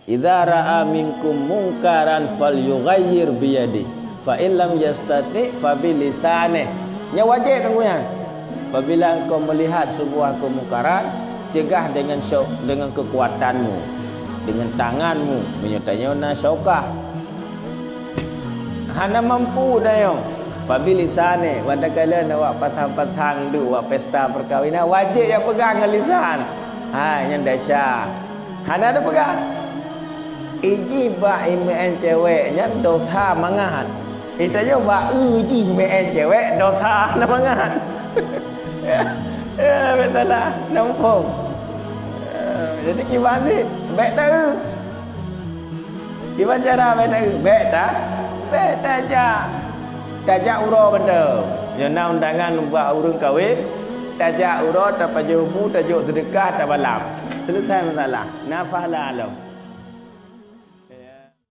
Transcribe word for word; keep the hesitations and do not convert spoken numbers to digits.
"Idza ra'a minkum munkaran falyughayyir biyadih, fa in lam yastati' fa bilisanih." Nyan wajéb deungon nyan. Apabila engkau melihat sebuah kemungkaran, cegah dengan syau-, dengan kekuatanmu, dengan tanganmu, meunyoe tanyoe na syaukah. Hana mampu tanyoe, fa bilisanih, watée kala na wak pasang-pasang duek wak pesta perkawinan, wajéb jak peugah ngon lisan. Hai, nyan desya. Hana tapeugah. Ijih bak imeu'en cewek nyan dosa mangat. Itanyoe bak eu jih imeu'en cewek dosa na mangat. Ya, ya, beutala, na muphom. Ya, jadi kiban cit, bék taeu. Kiban cara bék taeu, bék ta, bék tajak. Tajak uroe mantong. Nyoe na undangan bak ureuëng kawén, tajak uroe, tapajoh bu, tajok seudeukah, tabalam. Selesai masalah. Na pahala lom.